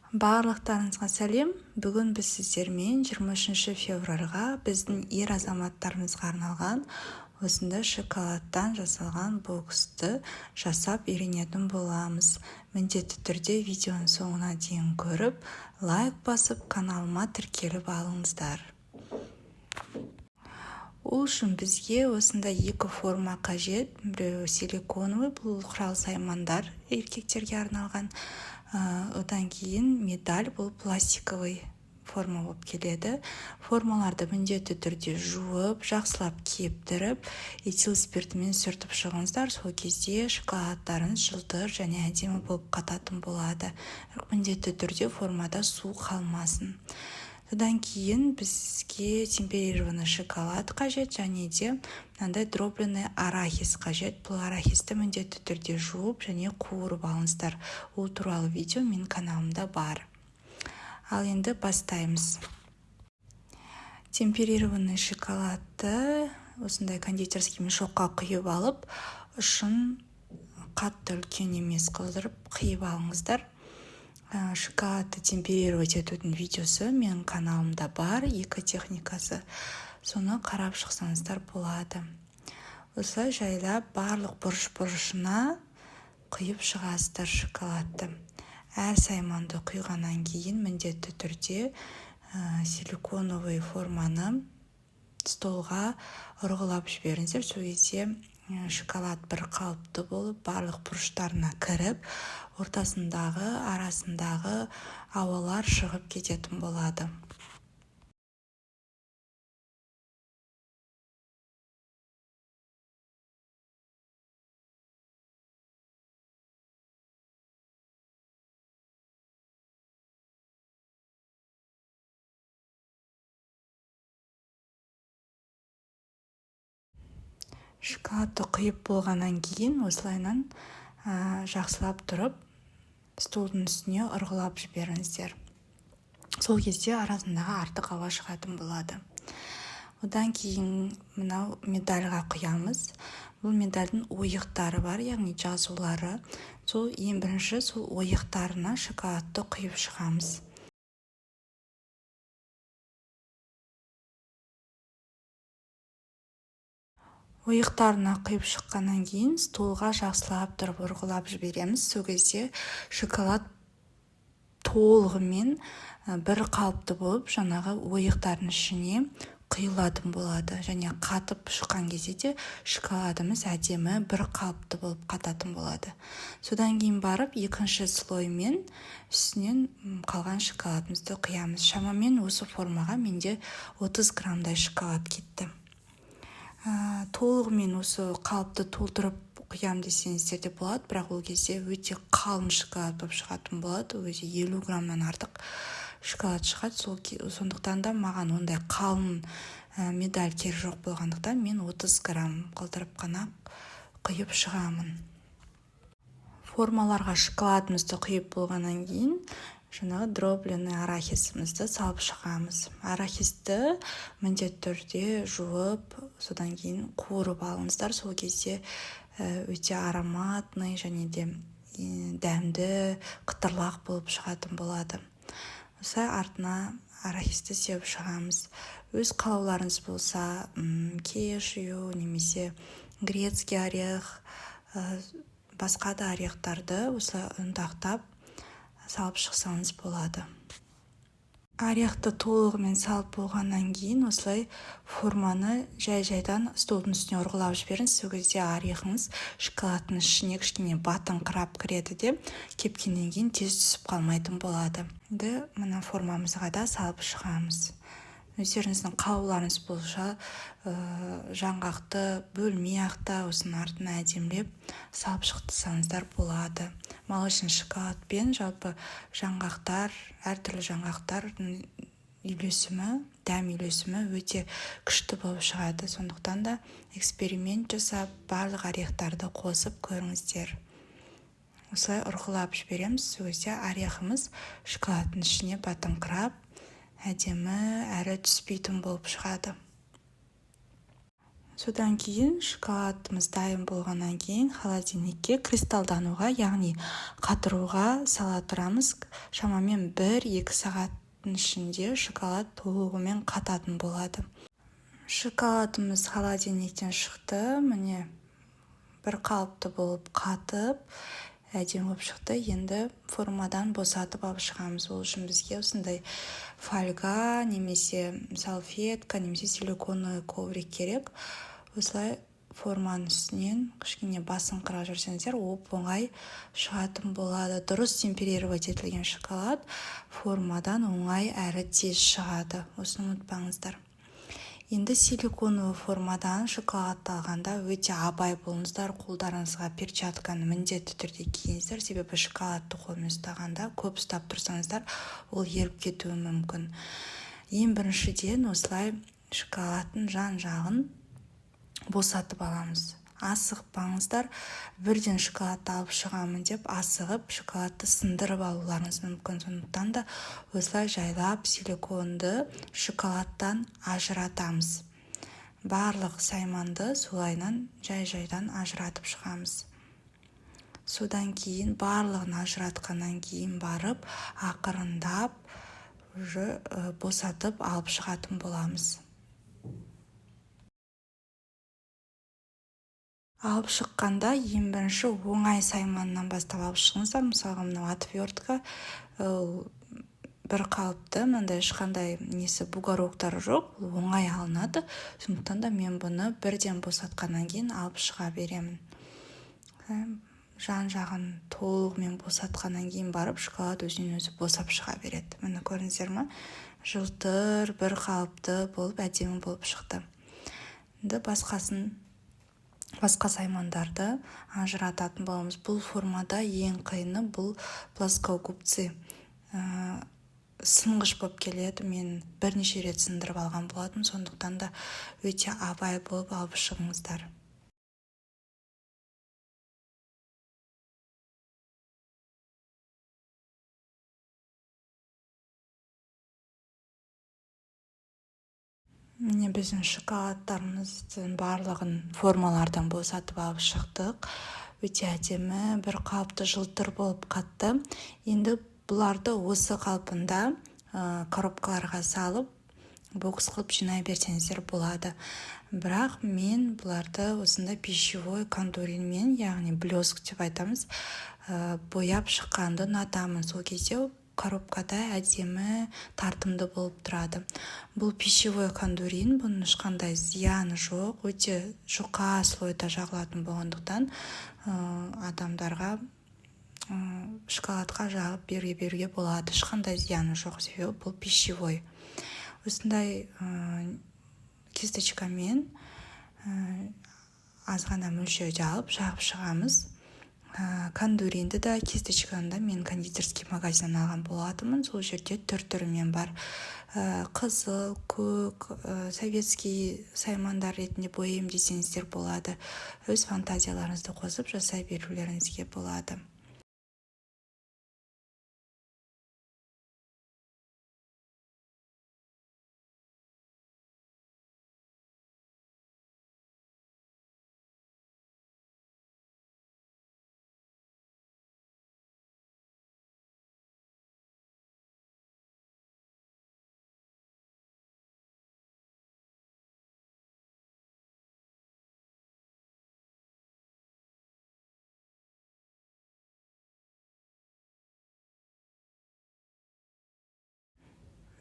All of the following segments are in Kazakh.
Барлықтарыңызға сәлем! Бүгін біз сіздермен 23 февральға біздің ер азаматтарымызға арналған осындай шоколадтан жасалған боксты жасап үйренетін боламыз. Міндетті түрде видеоның соңына дейін көріп, лайк басып, каналыма тіркеліп алыңыздар. Ол үшін бізге осындай екі форма қажет. Біреуі силиконовый, бұл құрал саймандар, еркектерге арналған. Одан кейін медаль, бұл пластиковый форма болып келеді. Формаларды міндетті түрде жуып, жақсылап кептіріп, этил спиртімен сүртіп шығыңыздар. Сол кезде шоколадтарыңыз жылтыр және әдемі болып қататын болады. Міндетті түрде формада су қалмасын. Содан кейін бізге темперированный шоколад қажет және де мынандай дробленый арахис қажет. Бұл арахисті міндетті түрде жуып және қуырып алыңыздар. Ол туралы видео менің каналымда бар. Ал енді бастаймыз. Темперированный шоколадты осындай кондитерский мешокқа құйып алып, ұшын қатты үлкен емес қылдырып қиып алыңыздар. Шоколадты темперировать етудің видеосы менің каналымда бар, екі техникасы, соны қарап шықсаңыздар болады. Осылай жайлап барлық бұрыш бұрышына құйып шығасыздар шоколадты. Әр сайманды құйғаннан кейін міндетті түрде силиконовый форманы столға ұрғылап жіберіңіздер. Сол кезде шоколад бір қалыпты болып, барлық бұрыштарына кіріп, ортасындағы, арасындағы ауалар шығып кететін болады. Шоколадты құйып болғаннан кейін осылайынан жақсылап тұрып столдың үстіне ұрғылап жіберіңіздер. Сол кезде арасындағы артық ауа шығатын болады. Одан кейін мынау медальға құямыз. Бұл медальдің ойықтары бар, яғни жазулары. Сол ең бірінші сол ойықтарына шоколадты құйып шығамыз. Ойықтарына құйып шыққаннан кейін столға жақсылап тұрып ұрғылап жібереміз. Сол кезде шоколад толығымен бір қалыпты болып, жаңағы ойықтардың ішіне құйылатын болады. Және қатып шыққан кезде де шоколадымыз әдемі бір қалыпты болып қататын болады. Содан кейін барып екінші слоймен үстінен қалған шоколадымызды құямыз. Шамамен осы формаға менде 30 граммдай шоколад кетті. Толығымен осы қалыпты толтырып құям десеңіздер де болады, бірақ ол кезде өте қалың шоколад болып шығатын болады. Ол кезде 50 граммнан артық шоколад шығады. Сондықтан да маған ондай қалың медаль керек жоқ болғандықтан, мен 30 грамм қылдырып қана құйып шығамын. Формаларға шоколадымызды құйып болғаннан кейін жаңағы дробленый арахисімізді салып шығамыз. Арахисті міндетті түрде жуып, содан кейін қуырып алыңыздар. Сол кезде өте ароматный және де дәмді, қытырлақ болып шығатын болады. Осылай артына арахисті сеуіп шығамыз. Өз қалауларыңыз болса, кешью немесе грецкий орех, басқа да орехтарды осылай ұнтақтап салып шықсаңыз болады. Орехты толығымен салып болғаннан кейін осылай форманы жай-жайдан столдың үстіне ұрғылап жіберіңіз. Сол кезде орехыңыз шоколадтың ішіне кішкене батыңқырап кіреді де, кепкеннен кейін тез түсіп қалмайтын болады. Енді мына формамызға да салып шығамыз. Өздеріңіздің қалауларыңыз болса, жаңғақты бөлмей ақ осының артына әдемілеп салып шықтысаңыздар болады. Молочный шоколадпен жалпы жаңғақтар, әртүрлі жаңғақтардың үйлесімі, дәм үйлесімі өте күшті болып шығады. Сондықтан да эксперимент жасап, барлық орехтарды қосып көріңіздер. Осылай ұрғылап жібереміз. Сол кезде орехымыз шоколадтың ішіне батыңқырап, әдемі әрі түспейтін болып шығады. Содан кейін шоколадымыз дайын болғаннан кейін холодильникке кристалдануға, яғни қатыруға сала тұрамыз. Шамамен 1-2 сағаттың ішінде шоколад толығымен қататын болады. Шоколадымыз холодильниктен шықты, міне, бір қалыпты болып қатып, әдемі болып шықты. Енді формадан босатып алып шығамыз. Ол үшін бізге осындай фольга немесе салфетка немесе силиконовый коврик керек. Осылай форманың үстінен кішкене басыңқырап жүрсеңіздер, оп оңай шығатын болады. Дұрыс темперировать етілген шоколад формадан оңай әрі тез шығады, осыны ұмытпаңыздар. Енді силиконовый формадан шоколадты алғанда өте абай болыңыздар, қолдарыңызға перчатканы міндетті түрде киіңіздер, себебі шоколадты қолмен ұстағанда, көп ұстап тұрсаңыздар, ол еріп кетуі мүмкін. Ең біріншіден, осылай шоколадтың жан жағын босатып аламыз. Асықпаңыздар, бірден шоколадты алып шығамын деп асығып, шоколадты сындырып алуларыңыз мүмкін. Сондықтан да осылай жайлап силиконды шоколадтан ажыратамыз. Барлық сайманды солайынан жай-жайдан ажыратып шығамыз. Содан кейін, барлығын ажыратқаннан кейін барып, ақырындап уже босатып алып шығатын боламыз. Алып шыққанда ең бірінші оңай сайманнан бастап алып шығыңыздар. Мысалға, мынау отвертка, ол бір қалыпты, мынандай ешқандай несі, бугороктары жоқ, ол оңай алынады. Сондықтан да мен бұны бірден босатқаннан кейін алып шыға беремін. Жан жағын толығымен босатқаннан кейін барып, шоколад өзінен өзі босап шыға береді. Міне, көрдіңіздер ма, жылтыр, бір қалыпты болып, әдемі болып шықты. Енді басқасын, басқа саймандарды ажырататын боламыз. Бұл формада ең қиыны бұл плоскогубцы, сынғыш болып келеді. Мен бірнеше рет сындырып алған болатынмын, сондықтан да өте абай болып алып шығыңыздар. Міне, біздің шоколадтарымыздың барлығын формалардан босатып алып шықтық. Өте әдемі, бір қалыпты, жылтыр болып қатты. Енді бұларды осы қалпында коробкаларға салып, бокс қылып жинай берсеңіздер болады. Бірақ мен бұларды осындай пищевой кандуринмен, яғни блеск деп айтамыз, бояп шыққанды ұнатамын. Сол кезде коробкада әдемі, тартымды болып тұрады. Бұл пищевой кандурин, бұның ешқандай зияны жоқ, өте жұқа слойда жағылатын болғандықтан, адамдарға шоколадқа жағып бере беруге болады, ешқандай зияны жоқ, себебі бұл пищевой. Осындай кисточкамен аз ғана мөлшерде алып, жағып шығамыз. Кандуринді да, кисточканы да мен кондитерский магазиннен алған болатынмын. Сол жерде түр түрімен бар: қызыл, көк, советский саймандар ретінде бояймын десеңіздер болады. Өз фантазияларыңызды қосып жасай берулеріңізге болады.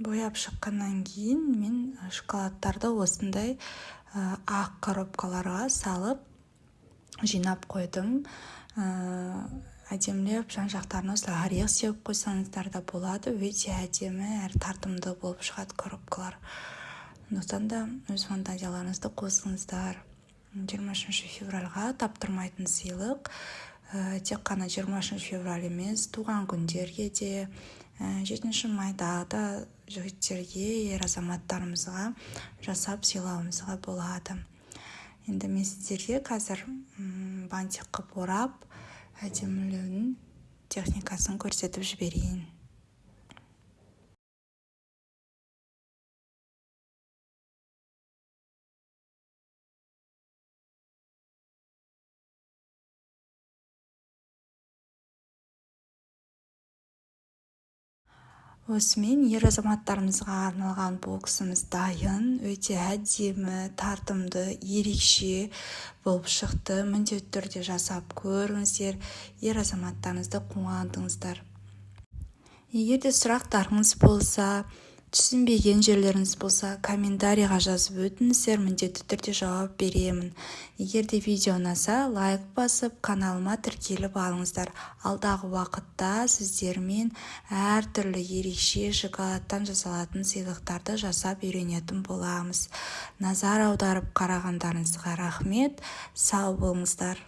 Бояп шыққаннан кейін мен шоколадтарды осындай ақ коробкаларға салып жинап қойдым. Әдемілеп жан жақтарына осылай орех сеуіп қойсаңыздар да болады. Өте әдемі әрі тартымды болып шығады коробкалар. Сондықтан да өз фантазияларыңызды қосыңыздар. 23 февральға таптырмайтын сыйлық. Тек қана 23 февраль емес, туған күндерге де, 7 майда да жігіттерге, ер азаматтарымызға жасап сыйлауымызға болады. Енді мен сіздерге қазір бантик қылып орап, әдемілеудің техникасын көрсетіп жіберейін. Осымен ер азаматтарымызға арналған боксымыз дайын. Өте әдемі, тартымды, ерекше болып шықты. Міндетті түрде жасап көріңіздер, ер азаматтарыңызды қуантыңыздар. Егер де сұрақтарыңыз болса, түсінбеген жерлеріңіз болса, комментарийға жазып өтіңіздер, міндетті түрде жауап беремін. Егер де видео ұнаса, лайк басып, каналыма тіркеліп алыңыздар. Алдағы уақытта сіздермен әртүрлі ерекше шоколадтан жасалатын сыйлықтарды жасап үйренетін боламыз. Назар аударып қарағандарыңызға рахмет, сау болыңыздар.